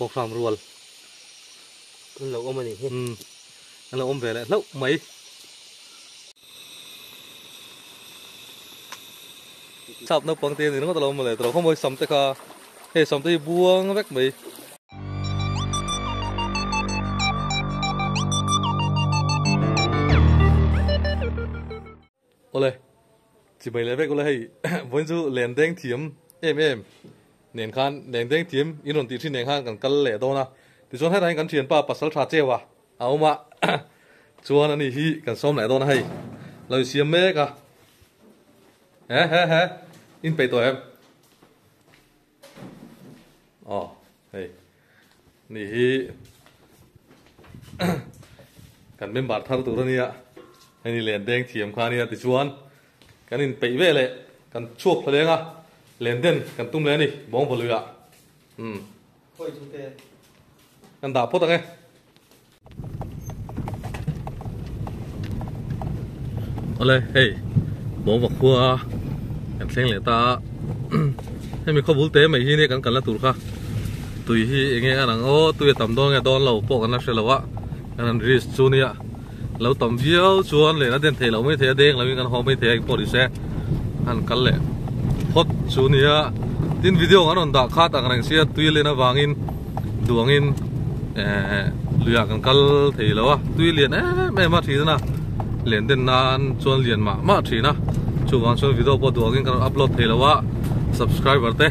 Kawkhram rual. An lo awm a nih hi. Umm an lo awm ve leh hlauh mai. Sap naupang te ni ringawt a lo awm mawle tawh khawmawi sam te kha hei sam te hi buang vek mai. Awle chibai leh vek ula hei vawiin chu len deng thiam em em nen khan len deng thiam in rawn tih thin nen khan kan kal leh dawn a tichuan hetah hian kan thianpa pasal tha cheu a a awm a chuan ani hi kan sawm leh dawn a hei lo insiam mek a he he he in peih tawh em aw hei ni hi kan member thar tur ania hei ni len deng thiam kha ania tichuan kan in peih ve leh kan chhuak thla leng a len den kan tum leh ani bawng valuia umm kan dah phawt ang e. Awle hei bawng va khua kan thleng leh ta a hemi khaw bul te mai hi nia kan kalna tur kha tui hi enge a lang aw tui a tam dawn nge dawn lo pawh kan la hre lo a kan han risk chu nia lo tam viau chuan lehna den theih loh mai thei a deng lo in kan haw mai thei a engpawh ni se han kal leh phawt chu nia tin video an rawn dah khat ang reng sia tui len avangin duangin eh luiah kan kal thei lo a tui lian em em a thin a len den nan chuan lian mah mah thin a chuvang chuan video pawh duangin kan rawn upload thei lo a subscriber te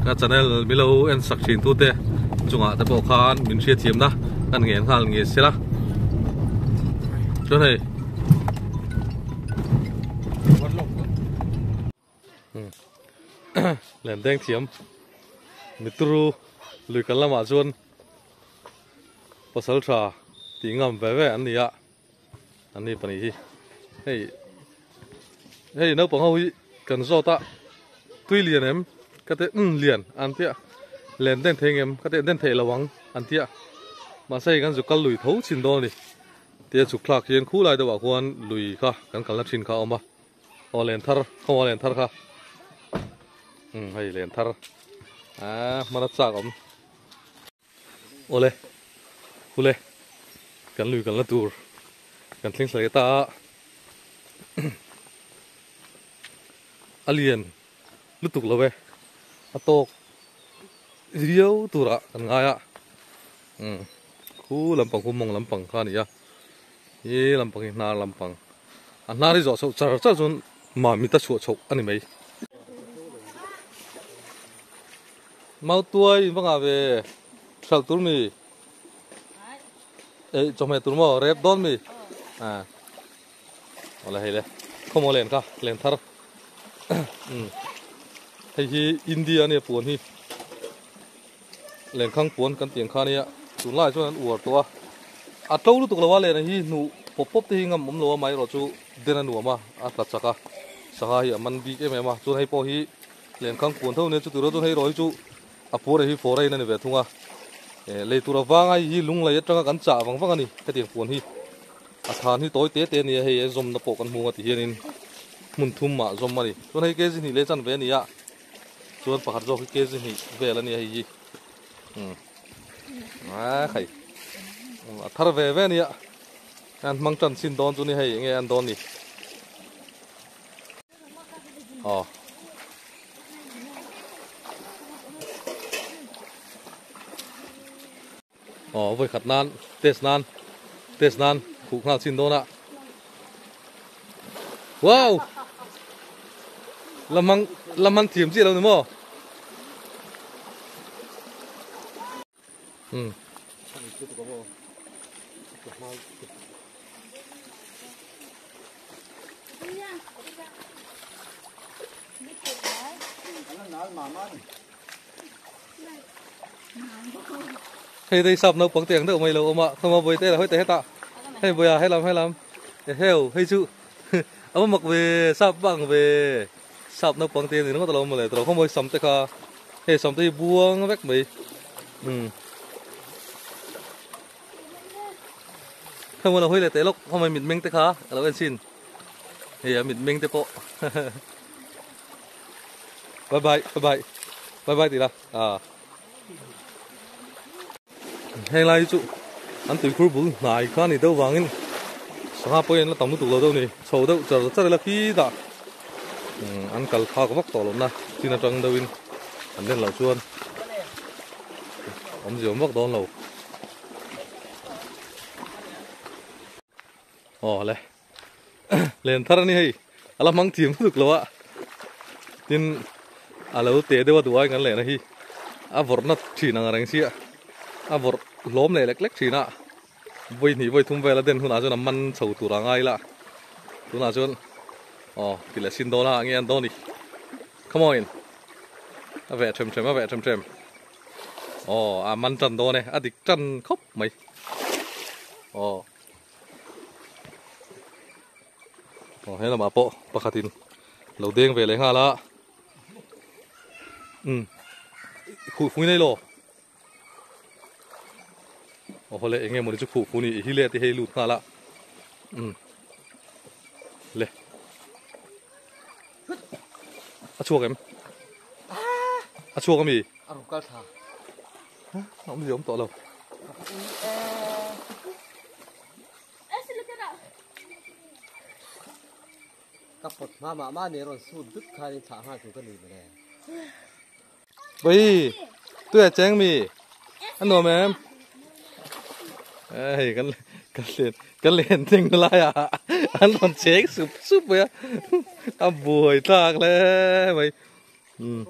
ka channel milo en sak thin tu te chungah te pawh khan min hriatthiam na kan ngen nghal nge sela chuan hei Len deng thiam mituru lui kal lamah chuan pasal tha tih ngam ve ve an ni a an ni pahnih hi hei hei naupang ho hi kan zawt a tui lian em ka te umm lian an tia len den thei ngem ka te den theih lo ang an tia mahse hei kan zu kal lui tho chin dawn a ni tia chhuk thlak hian khulai deuhah khuan lui kha kan kalna thin kha a awm a. Aw len thar khaw len thar kha um hei len thar a hmana chak awm awle hule kan lui kalna tur kan thleng thla leh ta a a lian lutuk lo e a tawk viau turah kan ngai a um khu lampang khu mawng lampang kha a ni a. He lampang hi hnar lampang a hnar hi zawh chhoh char char chuan mamit a chhuah chhoh a ni mai. Mautuai in va ngah ve hralh tur mi ei chawhmeh tur maw rep dawn mi a awle hei le khawmaw len kha len thar hei hi India ania puan hi. Lenkhang puan kan tih ang kha ania tunlai chuan an uar tawh a a to lutuk lo a len hi hnuh pawp pawp te hi ngam awm lo a amaherawh chu den a nuam a a tla chak a sangha hi a man bik em em a chuan hei pawh hi lenkhang puan tho ania chuti rual chuan hei erawh hi chu a puar hi foreign a ni ve thung a eh lei tur avanga hei hi lunglei atanga kan chah vang vang a ni hetiang puan hi a than hi tawi te te a ni a hei a zawmna pawh kan hmu ang a ti hianin hmun thum ah zawm a ni chuan hei kg hnih leh chanve a ni a. Chuan pakhat zawk hi kg hnih vel a nia hei hi umm a khai a thar ve ve a nia an hmang tan chin dawn chu ni hei enge an dawn ni aw aw vawi khat nan test nan test nan khuh nghal chin dawn a wow la hmang la hmang thiam chiah lo ni maw um Hei đây sap naupang te ang deuh mai lo awm a khawma buai te la hawi ta hetah hei buaia helam helam eheu hei chu a va mak ve sap bang ve sap naupang te ni ringawt a lo awm mawle tawh khawmawi sam te kha hei sam te hi buang vek mai umm khawmawi lo hawi leh teh lawk khawmawi mitmeng te kha a lo en chhin hei a mitmeng te pawh. Bye bye bye bye bye bye tih la ah. Heng lai hi chu an tuikhur bul hnai kha a ni deuh vangin sangha pawh hian la tam lutuk lo deuh a ni. Chho deuh char char ila khi dah an kal phak vak tawh lohna chin atang deuhin an len loh chuan awmzia awm vak dawn lo. Aw le len thar a ni hei a la hmang thiam lutuk lo a tin a lo te deuh a duh aiin kan lehna hi a vawrhna thin ang reng sia a vawrh hlawm leh lek lek thin a vawi hnih vawi thum vel a den hunah chuan a man chho tur a ngai la tunah chuan aw ti leh sin dawn a nge an dawn ni come on a veh them them a veh them them aw a man tan dawn e a dik tan khawp mai aw. Aw he lamah pawh pakhatin lo deng ve leh nghal a umm khuh fui nei lo aw hawle eng nge mawni chu khuh fu ni hi le ti hei lut nghal a umm le a chhuak em a chhuak ami a ru kal thla a awm zia awm tawh lo. Ka pawt hma mah mah ni rawn sut dut khan in thlah nghal tur ka ni mawle. Bawi tuia cheng mi a nuam em hei kan kan len kan len ding lai a an rawn cheng sup sup mai a a buai thlak hle mai um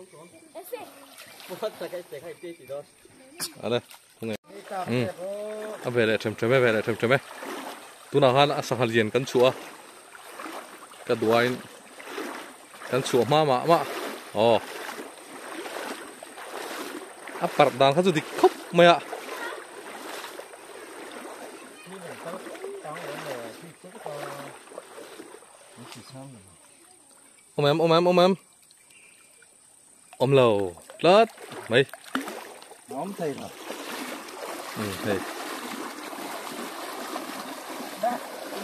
ale um a ve leh them them e ve leh them them e tunah khan a sangha lian kan chhuah a ka duain kan chhuah hma mah mah aw a parh dan kha chu dik khawp mai a. Awm em awm em awm em. Awm lo tlat mai. Awm thei lo. Um hei.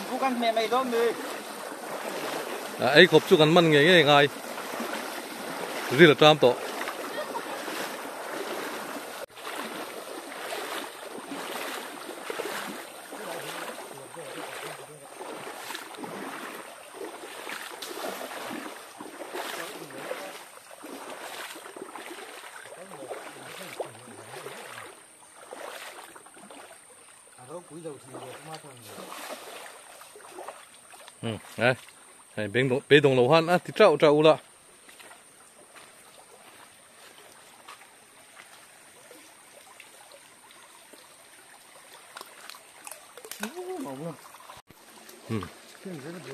Ku kan hme mai dawn mi. Ei khawp chu kan man ngei ngei ngai. Ril a ṭam tawh. Hei beidawng lo han a ti tauh tauh ula.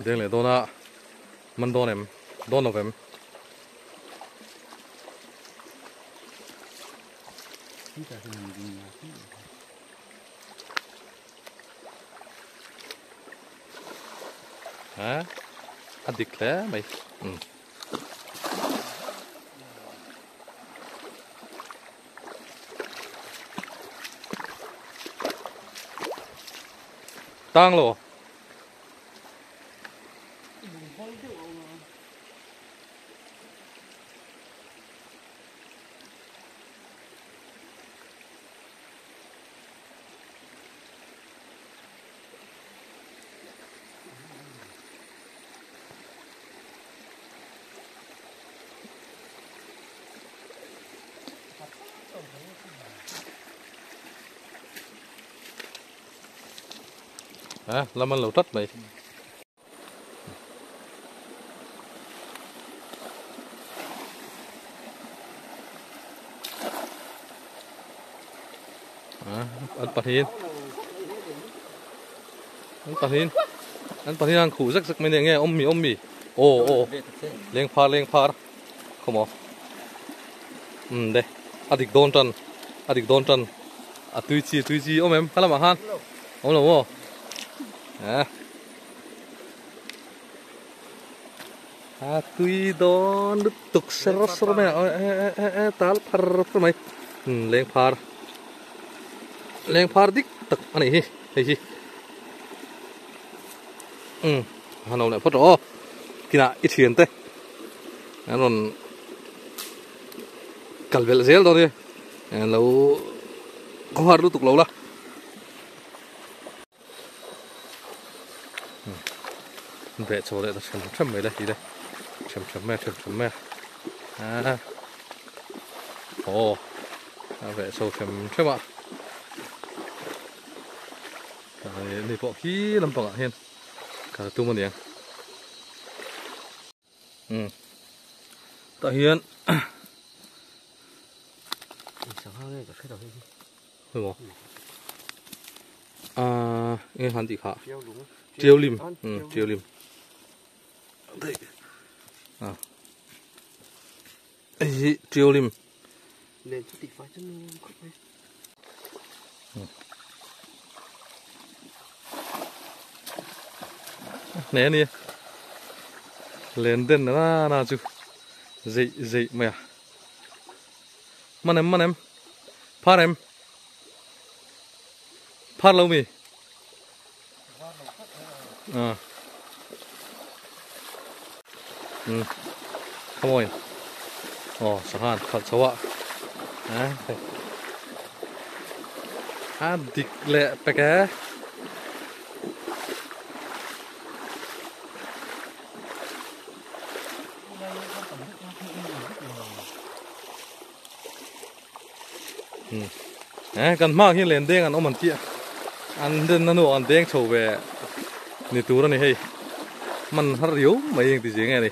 Deng leh dawn a man dawn em dawn lo vem. Ha a dik hle mai. Tang lo. À, làm ăn lẩu tất mày. À, ăn pahin. Ăn pahin. Ăn pahin ăn khủ rất rất mấy nghe ôm mì. Ồ ồ. Leng phar. Không có. Đây. A dik dawn tan. A dik dawn tan. A tui chi ôm em. Khala mà han. Ôm lo mo. À. A tui dawn đứt tục sơ sơ mày. Ê tal phar phar mày. Leng phar. Leng phar dik tak ani hi. Hei hi. Hà Nội lại phớt rồi. Kina ít hiền thế. Nó còn kalvel zel dawn ni. Lo Khawhar lutuk lo la. Veh chho leh ta them them mai le hi le them them mai them them mai a aw a veh chho them them a ni pawh khi lampangah hian kal tum a niang um tah hian Hemaw ah eng han tih kha tiau lim um tiau lim ah hei hi tiau lim nè ni len den na na chu zei zei mai a man em man em phar em phar lo mi à ừ come on ồ sanghan khat chawa à a dik leh pek e kan hma hi len deng an awm an tih an den na nu an deng chho ve ni tur a ni hei man har riau mai eng ti zia nge ni.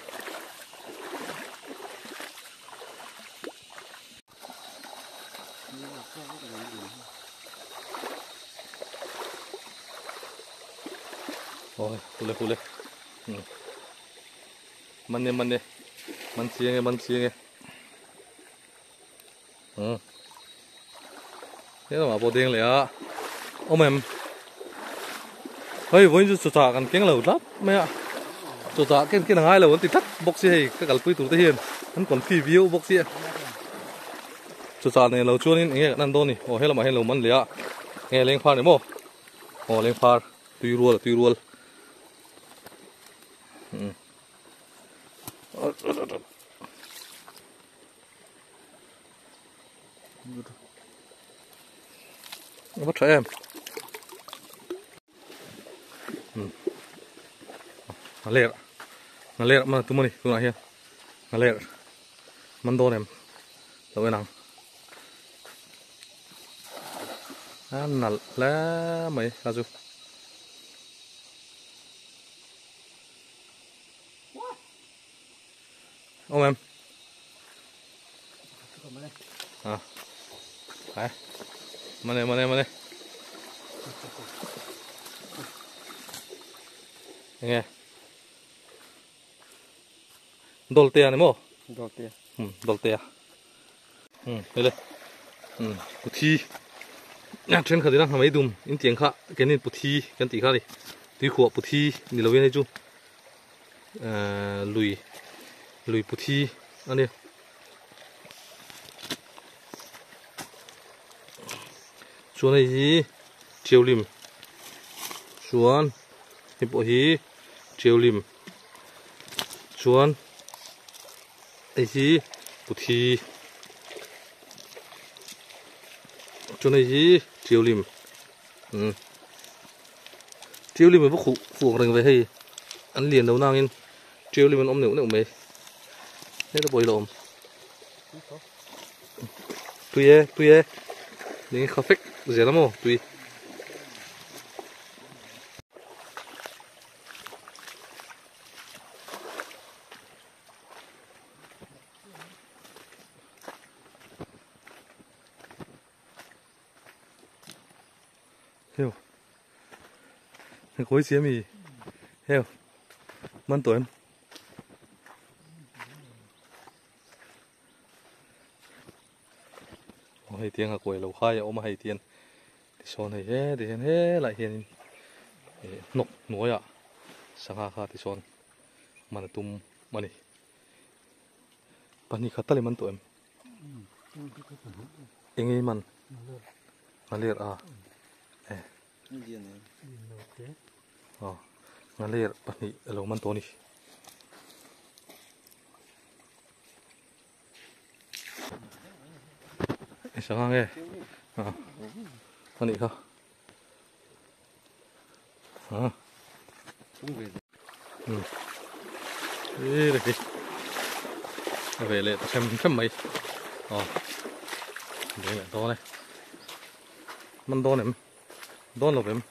Ôi, hule hule. Man ne man ne. Man chiang e man chiang e. Thế là mà bộ đen lại á. Ông em. Hei vawiin chu chawchah kan keng lo tlat mai a. Chawchah ken ken a ngai lo an ti tlat bawk si hei ka kalpui tur te hian an confi viau bawk si a. Chawchah nei lo chuanin eng nge kan en dawn ni. Aw helamah hian lo man leh a. Nge leng phar ni maw? Aw leng phar tui rual tui rual. A va tha em a ler a ler man tum a ni tunah hian a ler man dawn em lo en ang a nalh hle mai a chu. Ông em à đấy mà này mà này mà này nghe đol tia này mò đol tia ừ đol tia ừ đây đây ừ puthi nhà trên khởi đang mấy đùm in tiếng khá cái nên puthi cái tí khá đi tí khua puthi ni lâu này chú lùi lùi puthi anh đi chuan này hi chiều lim chuan hi bộ hi chiều lim chuan này hi puthi chuan này hi chiều lim chiều lim mà khủ khủ rừng về hay ăn liền đâu nang in chiều lim ôm nẻo nẻo mày thế là bồi lộm tuy e những khó phích dễ lắm không tuy hiểu khối xía mì hiểu man tuổi em hei tiang a kuai lo khai a awm a hei tian tisawn hei he ti hian he lai hianin hnawk hnuaiah sangha kha tisawn man a tum a ni pahnih khat tal in man tawh em eng nge man ngaler a e aw ngaler pahnih a lo man tawh a ni. Sangha nge Ani kha. Ha. Ê đây kì. Về lệ xem xem mấy. Ờ. Đây lại to này. Mình đo này. Đo lộp em.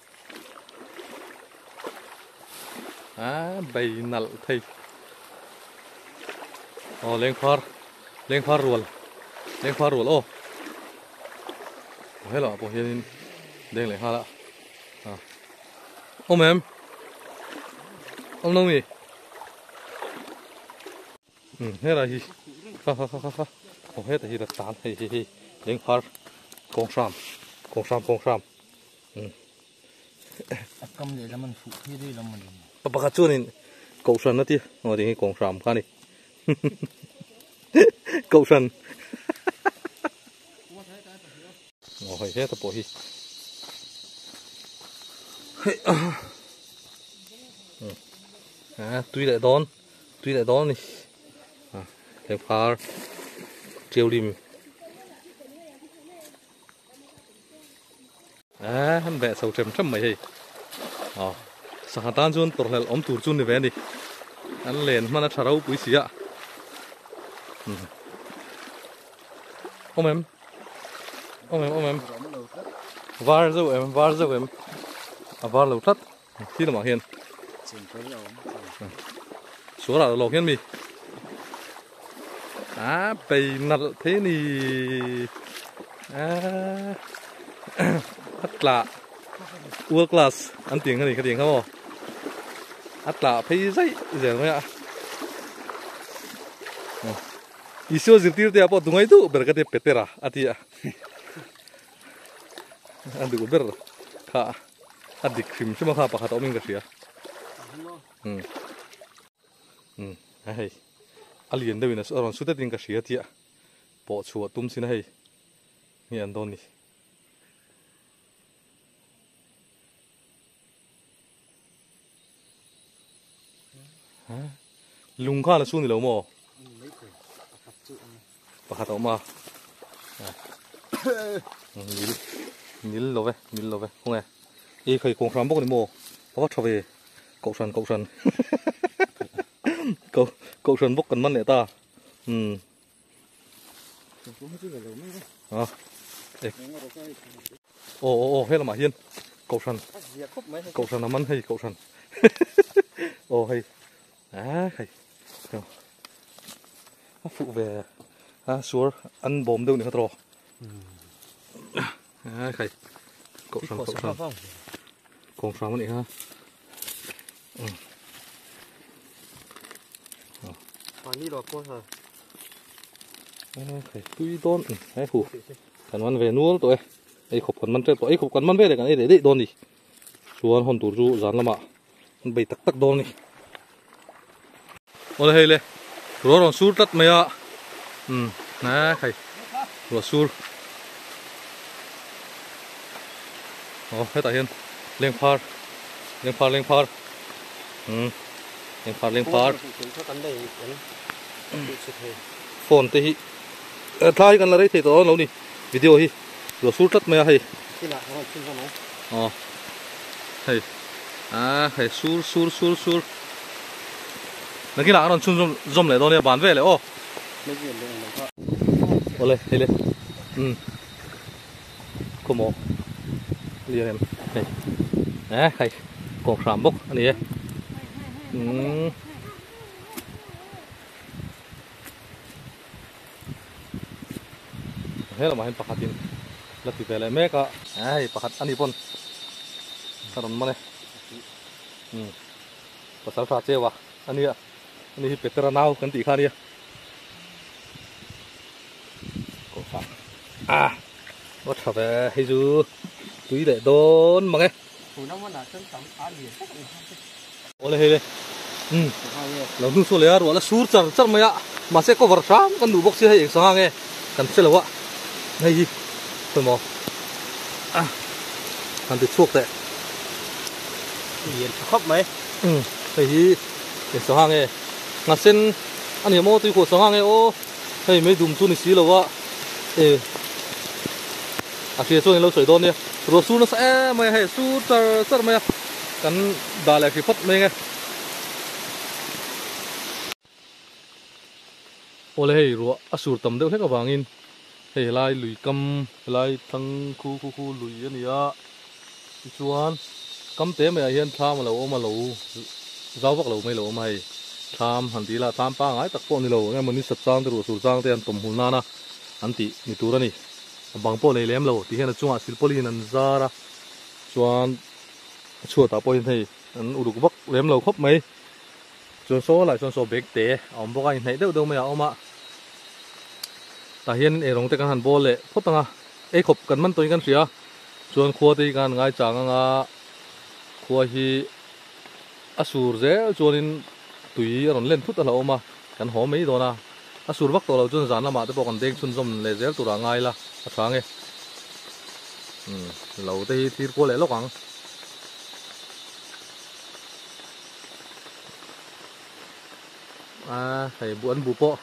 À bay nal thei. Ờ lên phar ruột. Lên phar ruột ô. Hết rồi, bộ hiện đen lại ha lạ. À. Ôm em. Ôm đâu nhỉ? Ừ, hết rồi gì? Kha kha kha kha kha. Không hết thì là tán thì thì thì lên phar. Con sam. Con sam con sam. Ừ. Cầm để làm mình phụ khi đi làm mình. Bà bà chưa nên cầu sân nó đi, ngồi thì con sam khá đi. Cầu sân. Ngồi hết tập bộ hi. À, tuy lại đón đi. À, theo phá treo lim. À, hắn vẽ sầu trầm trầm mấy hề. Ờ, sang tan chun tổ lại ôm tur chun đi về đi. Ăn lên mà nó thả rau bụi xí ạ. Ôm em. Ôm em, ôm em. Var dâu em, var dâu em. À, var lâu thắt. Khi nào mà hiền. Số là lộc hiền mi. À, bầy nặt thế nì. À, ắt lạ. World class. Ăn tiếng cái gì, cái tiếng không? Ắt lạ thấy dậy dễ không ạ? Isu zirtir te apa dungai tu berkata petera atia. Andu ber kha adik phim chuma kha pakhat oming ka ria. Hei. Alien deuhin a rawn sutet in ka hria tia. Pawh chhuah tum sin a hei. Nge an dawn ni. Ha. Lung kha la su ni lo maw. Pakhat a awm a. Nil. Nil lo ve, nil lo ve. Khaw nge. E khai kawng hram bawk ni maw. Pakhat tha ve. Cậu sân cậu sân. Cậu cậu sân bốc cần măn lại ta. Ừ. À. Ồ ồ ồ hết là mà hiên. Cậu sân làm ăn hay cậu sân. Ồ hay. À hay. Phụ về à xuống ăn bom đâu nữa rồi. À hay. Cậu sân cậu sân. Còn sao nữa ha. Pani lo ko ha. Phải tui đón hay phụ. Kan man ve nual to e. Ei khop kan man tre to ei khop kan man ve le kan ei de don ni. Chuan hon tur chu zan lama. An bei tak tak don ni. Ole hei le. Ro ron sur tat mai a. Na khai. Ro sur. Oh hetah hian leng phar. Leng phar leng phar. Leng phar leng phar. Phone te hi thlai kan la rei thei tawh lo ni video hi ro sur tlat mai a hei. Ờ hei à hei sur sur sur sur na kila aron chun zom zom le dawn nia ban ve le aw. Ole hei le khaw maw lian em hei eh hei kawng hram bawk ani e. Hello mahin pakhatin la ti vele mek a ai pakhat ani pon karon mane pasal tha chewa ani a ani hi petera nau kan ti kha nia ko kha a wat tha ve hei chu tui le don mange ole hei le lo nu so le a ro la sur char char mai a ma se cover hram kan nu bawk si hei eng sanga nge kan hre lo a hei hi thôi mò à ăn từ chuộc đấy yên khóc mấy hei hi eng sanga nge ngã sen anh hiểu mò tui khổ sanga nge ô hei mấy dùm chu ni si lo a e A hria chuan in lo sawi dawn nia. Ruah sur nasa em mai a hei sur char char mai a kan dah leh hri phawt mai ang e. Awle hei ruah a sur tam deuh hlek avangin hei helai lui kam helai thlang khu khu khu lui a ni a tichuan kam te maiah hian thlam a lo awm a lo zau vak lo mai lo awm a hei thlam han ti ila thlam pangngai tak pawh a ni lo eng emaw ni sat chang te ruah sur chang te an tawmhul nana an tih ni tur a ni a bang pawh nei lem lo tih hian a chungah silpawlin an zar a chuan a chhuatah pawh hian hei an uluk vak lem lo khawp mai. Chuan saw lai chuan saw bag te a awm bawk a, inhnaih deuh deuh mai a awm a. Tah hian eirawng te kan han bawl leh phawt ang a, ei khawp kan man tawhin kan hria. Chuan khua te hi kan han ngaichang ang a, khua hi a sur zel chuanin tui a rawn len thut a hlauhawm a, kan haw mai dawn a. A sur vak tawh lo chuan zan lamah te pawh kan deng chhunzawm leh zel turah ngai la a tha ang e. Umm lo te hi thlir kual leh lawk ang. A hei buh an buh pawh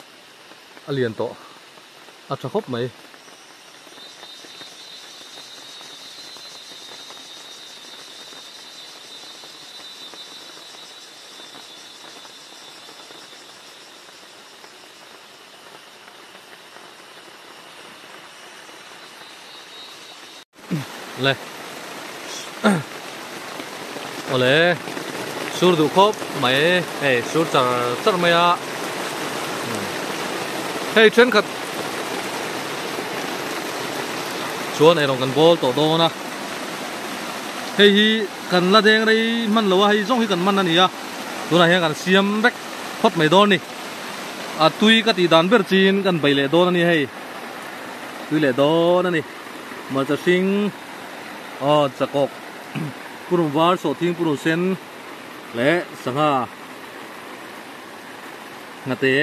a lian tawh a tha khawp mai. Le awle sur duh khawp mai hei sur char char mai a hei thenkhat chuan eirawng kan bawl tawh dawn a hei hi kan la deng rei hman lo a hei zawng hi kan man a ni a tunah hian kan siam vek phawt mai dawn a ni a tui ka tih dan ber chin kan bei leh dawn a ni hei tui leh dawn a ni. Hmarcha hring aw chakawk purun var sawhthing purun sen leh sangha nghate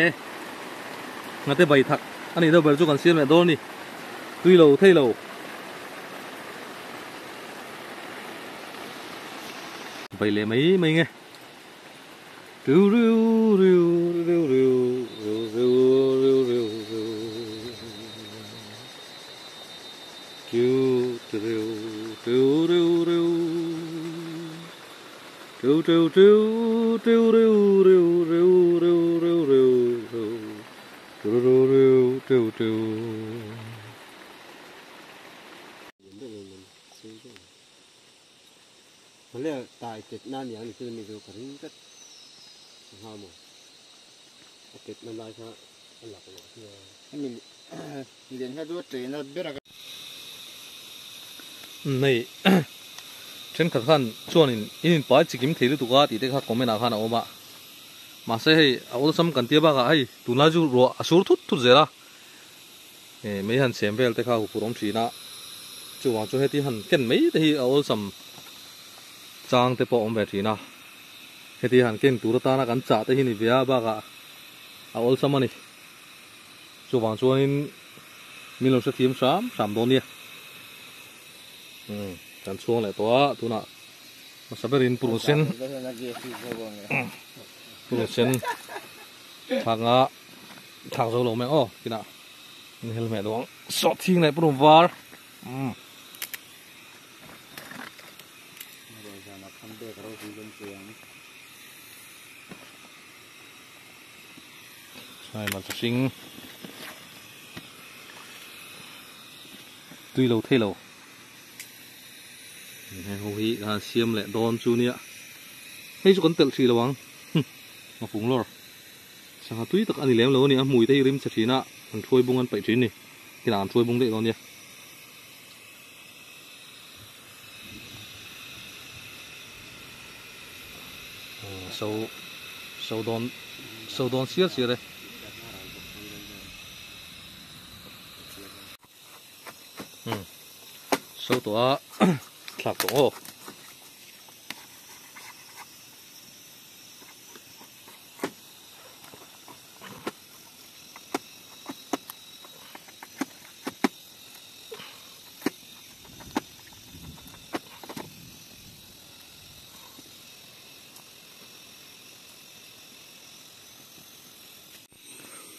nghate bai thak a nih deuh ber chu kan siam leh dawn a ni tui lo thei lo. Bai leh mai mai nge. Riu riu riu riu riu riu riu riu riu riu Tiu tiu tiu riu riu Tiu tiu tiu tiu riu riu riu riu riu riu riu Tiu riu riu tiu tiu. Hmale tai tet na niang ni chu mi chu ka ring tlat a maw a tet na lai kha a lak loh hi a. Hemi lian kha chu a train a ber a. Nei thenkhat khan chuanin in inpai chikim thei lutuk a tih te kha comment ah khan a awm a mahse hei a awlsam kan tia bakah hei tunlai chu ruah a sur thut thut zel a mei han chhem vel te kha huphurh awm thin a chuvang chu heti han ken mai te hi a awlsam chang te pawh a awm ve thin a heti han ken tur atana kan chah te hi ni ve a bakah a awlsam a ni chuvang chuanin min lo hrethiam hram hram dawn nia umm kan chhuang leh tawh a tunah hmasa berin purun sen purun sen thlak nga. Thlak zo lo mai aw kinah in hel hmeh duh ang sawh thing leh purun var umm. Sai man hring tui lo thei lo heng ho hi kan siam leh dawn chu nia hei chu kan telh hrih lo ang ngafung lawr. Sangha tui tak a ni lem lo a ni, a hmui te hi rim chhe thin a, an hruai bung an paih thin a ni, kinah an hruai bung daih dawn nia. So so dawn so dawn siar siar e. So tawh a thlak tawh aw.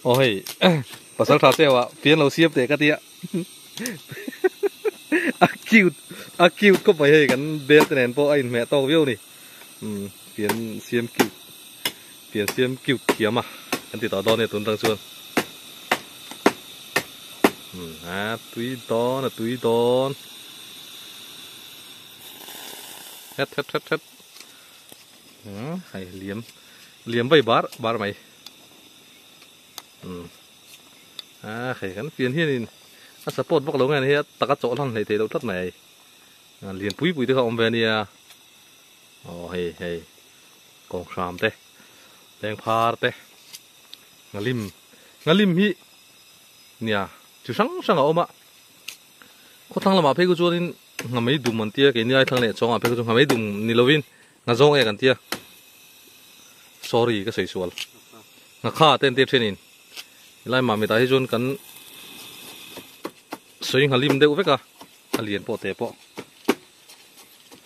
Aw hei pasal tha cheu ah pian lo siam teh ka tia. cute a cute khawp mai hei kan bel te nen pawh a inhmeh tawk viau a ni pian siam cute pian siam cute thiam a kan ti tawh dawn a nia tun tang chuan a tui dawn a tui dawn het het het het hei liam liam vai bar bar mai a hei kan pian hianin a support vak lo nge ni hi a taka chawh hlan hleih theih loh tlat mai lian pui pui te kha a awm ve ania aw hei hei kawng hram te leng phar te ngalim ngalim hi nia chi hrang hrang a awm a khawthlang lamah phei khu chuanin nghamei dum an tia keini ai thlang leh chawngah phei khu chu nghamei dum ni lovin ngazawng ek an tia sorry ka sawi sual ngakha te an tia thenin helai mah mitah hi chuan kan sawi nghalim deuh vek a a lian pawh te pawh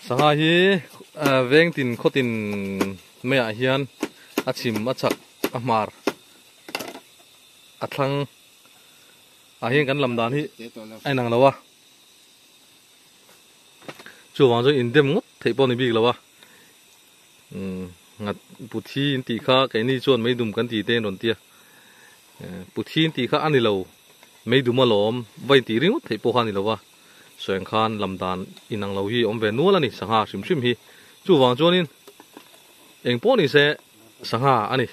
sangha hi veng tin khaw tin maiah hian a chhim a chhak a hmar a thlang ah hian kan lam dan hi a inang lo a chuvang chuan indem ngawt theih pawh a ni bik lo a umm nghat puthi in tih kha keini chuan meidum kan tih te an rawn ti a puthi in tih kha a ni lo meidum alawm va intih ringawt theih pawh kha a ni lo va sawi ang khan lam dan inang lo hi a awm ve nual a ni sangha hrim hrim hi chuvang chuanin eng pawh ni se sangha a ni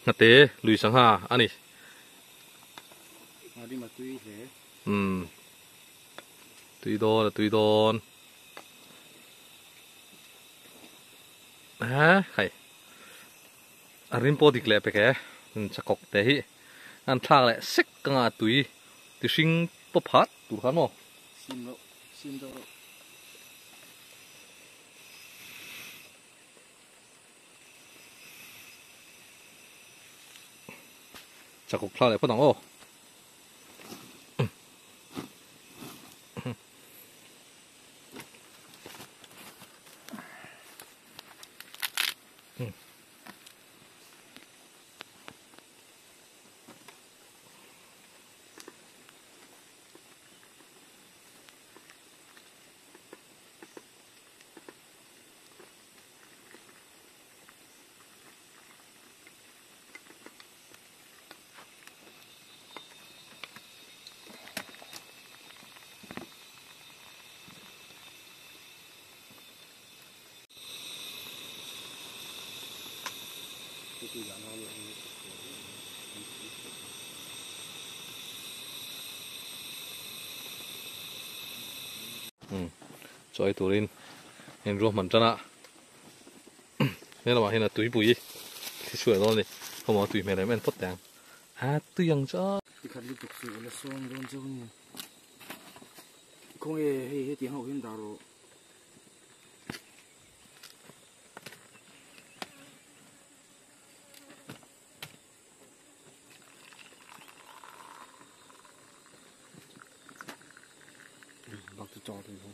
nghate lui sangha a ni. Umm tui dawn a tui dawn. Ha hei a rim pawh dik leh pek e chakawk te hi an thlak leh sek anga a tui ti hring pawp hat tur khan maw. Sim loh sim deuh reuh. Chakawk thlak leh phawt ang aw. Chawi turin in ruahman tan a he lamah hian a tuipui thli chhuah dawn a ni khawmaw a tui hmel em em phawt teh ang a tui ang chu a. Tikhat lutuk chu a la sawm dawn chauh a ni. Khawnge hei hetiang ho hian dah rawh. Bak chu chaw tui ho.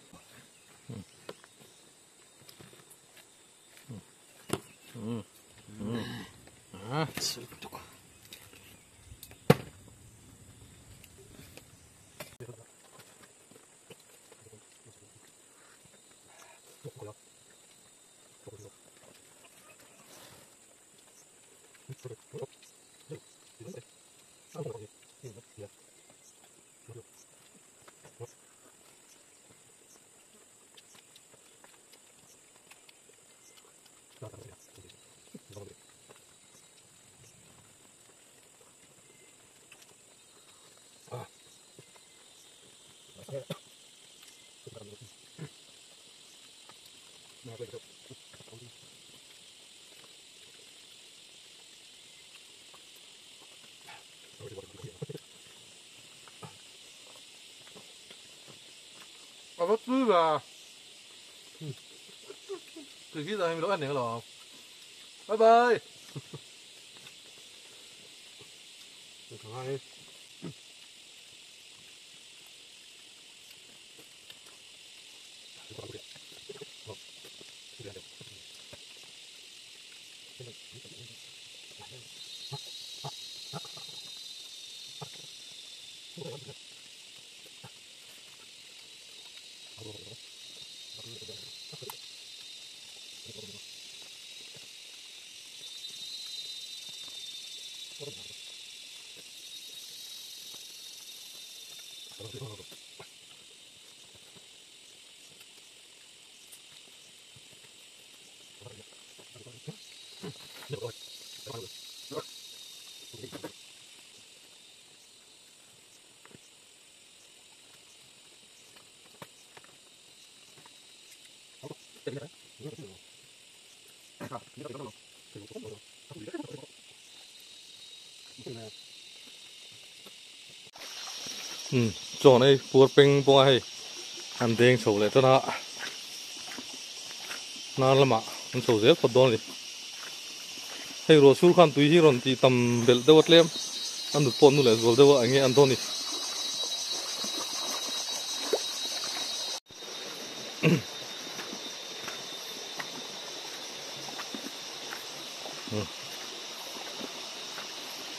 A va tui ve tui khi zai mi lo en eng lo bye bye. Chaw nei puar peng pawng a hei an deng chho leh tan a hnar lamah an chho zel phawt dawn a ni hei ruah sur khan tui hi rawn tih tam belh deuh a tlem a nut pawh nu leh zual deuh a eng nge an dawn ni.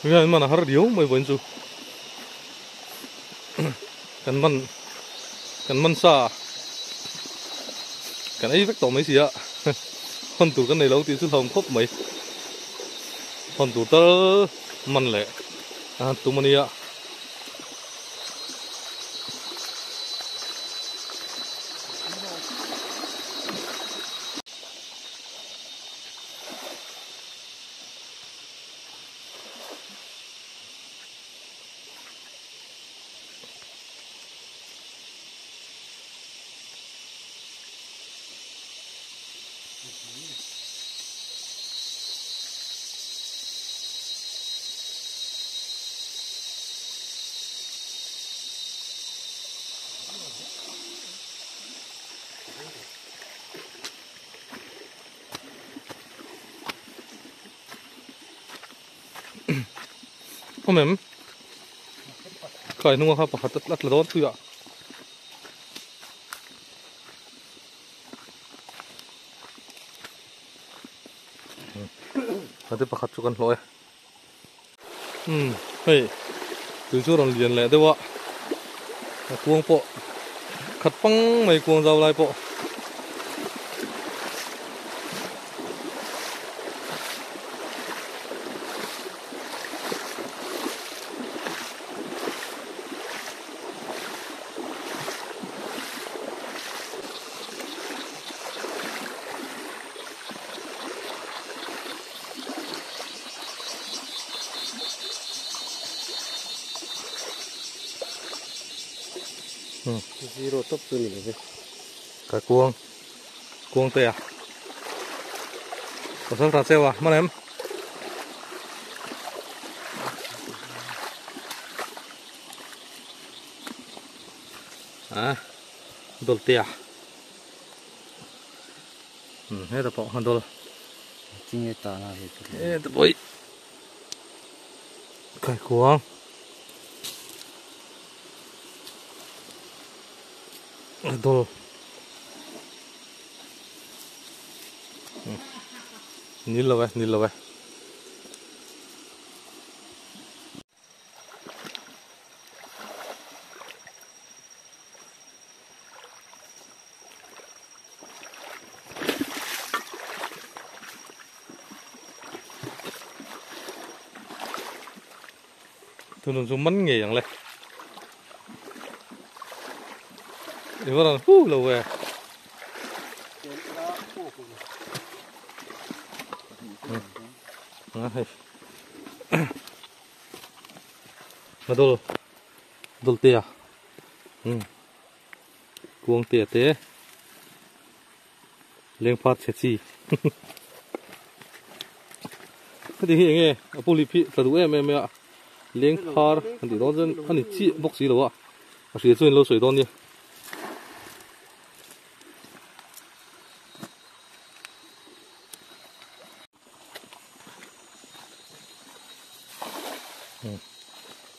Hian man a har riau mai vawiin chu kan man kan man sa kan ei vek tawh mai si a hawn tur kan nei lo tih chu hlauhawm khawp mai hawn tur tal man leh a tum a nia. Awm em? Khai hnunga kha pakhat a tla dawn tui ah. Ate pakhat chu kan hlawh e. Umm hei tui chu rawn lian leh deuh a a kuang pawh khat pang mai kuang zau lai pawh. Zero top chu ni lo ve. Ka kuang kuang te a. Pasal tha cheu a hman em. A dol te a. Heta pawh a dawl. Tinge ta na he chu. Heta pawh hi kaikuang. A dawl. Nil lo e, nil lo e. Tunun chu man ngei ang le. I va rawn hu lo ve. Hei. Nga dol dol te a kuang te te leng phat chhe chi heti hi enge a puli phi tla duh em em mai a leng phar an tih dawn chuan a ni chiah bawk si lo a a hria chuan in lo sawi dawn nia.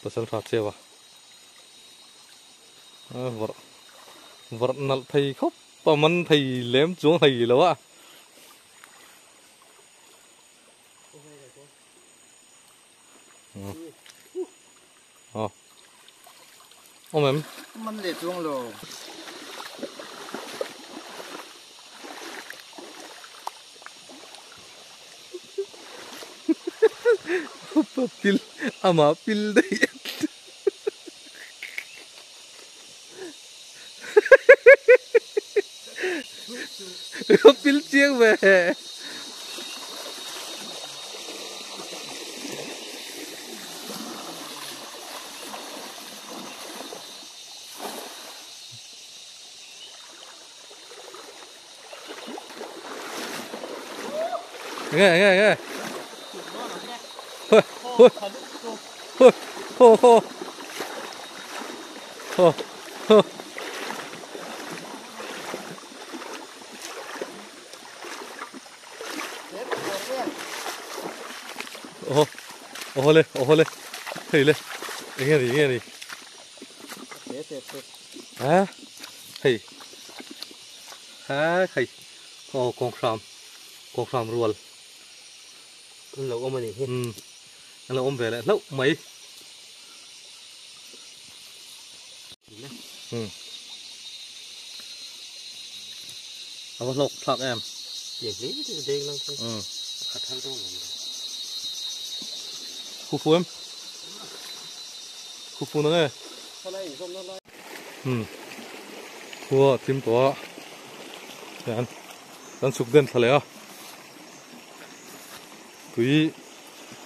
Pasal tha cheu a vawrh vawrh nalh thei khawp a man thei lem chuang thei lo a. Awm em? Man leh chuang lo. Pil ama pil daih. Pil chiang ve. Nge nge nge. Hoi hoi. Hoi ho ho. Ho ho. Oh oh le oh le. Hei le. Nge ni nge ni. À hei. À hei. Oh con khram rual. Lo ôm này. Ừ. Anh là ôm về lại lâu mấy. Ừ. Nó có lộc thạc em. Ừ. Khu phu em. Khu phu nó nghe. Ừ. Khu chim to. Đàn. Đàn sụp đen thật lẹ. Tùy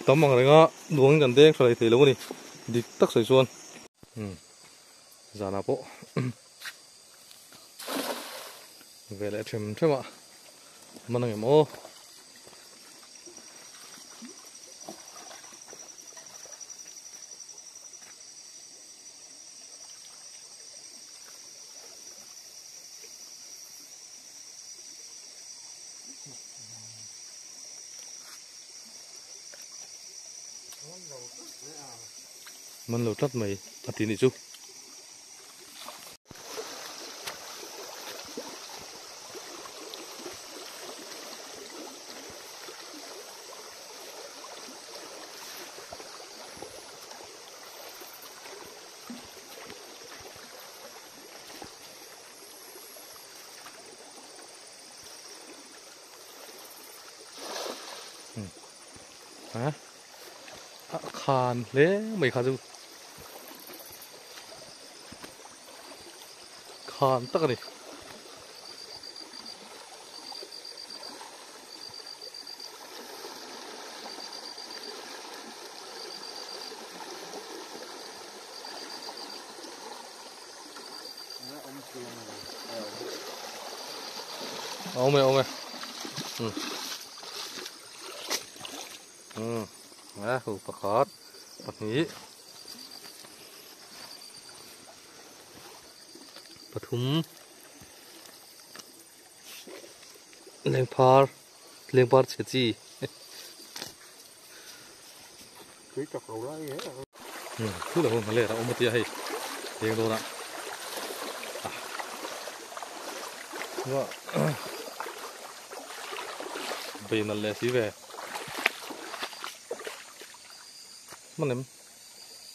tấm bằng này ngó luống gần đen phải thì lâu đi đi tắc sợi xuân. Ừ. Giờ nào bộ về lại chìm thế mà mà nó mô mình lâu tắt mày à tí này chú hả? À, khàn lẽ mày khàn chú khàn tắc này ông mày ừ ừ à hủ bạc khót bạc nhĩ bạc thúng lên par chết gì ừ thứ là hôm nay là ông một tia hay tiền đồ nè à vì nó lẹ xí về mà ném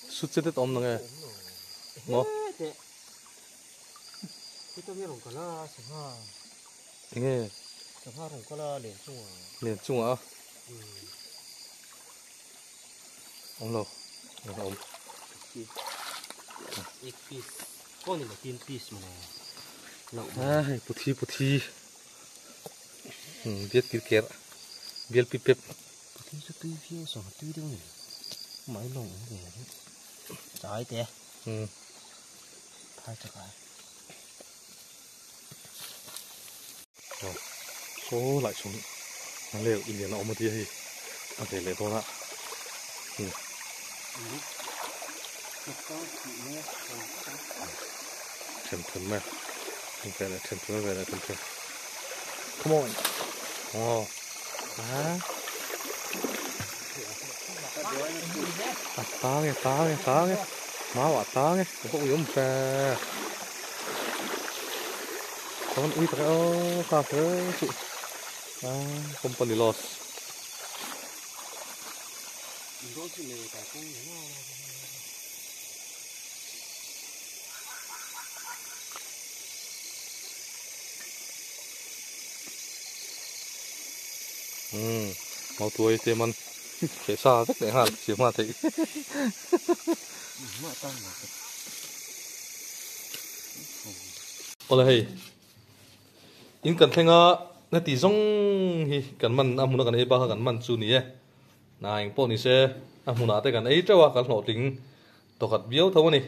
sút chết hết om nghe ngó nghe liền chung à ông đâu ông piece con này là 10 piece mà này à puthi puthi biết kí kẹt biết pip pip puthi cho tui phiêu sỏ tui đâu nhỉ mấy lồng về trái thế ừ thay cho cái rồi số lại xuống nó liệu in liền nó một tí thì à để lấy tôi ạ ừ thèm thèm mà về lại thèm thèm về lại thèm thèm come on oh à à ta nghe má quả ta nghe cũng không giống xe con ui thật ơ cà phê chị à company loss ừ màu tuổi thì mình sẽ xa rất để hạt chỉ mà thấy ôi hay in cần thanh á nó tí giống hi cần mình ăn muốn cần ấy ba cần mình chú nè này anh bọn này sẽ ăn muốn nãy cần ấy cho cần lột tính tổ hạt biếu thôi nè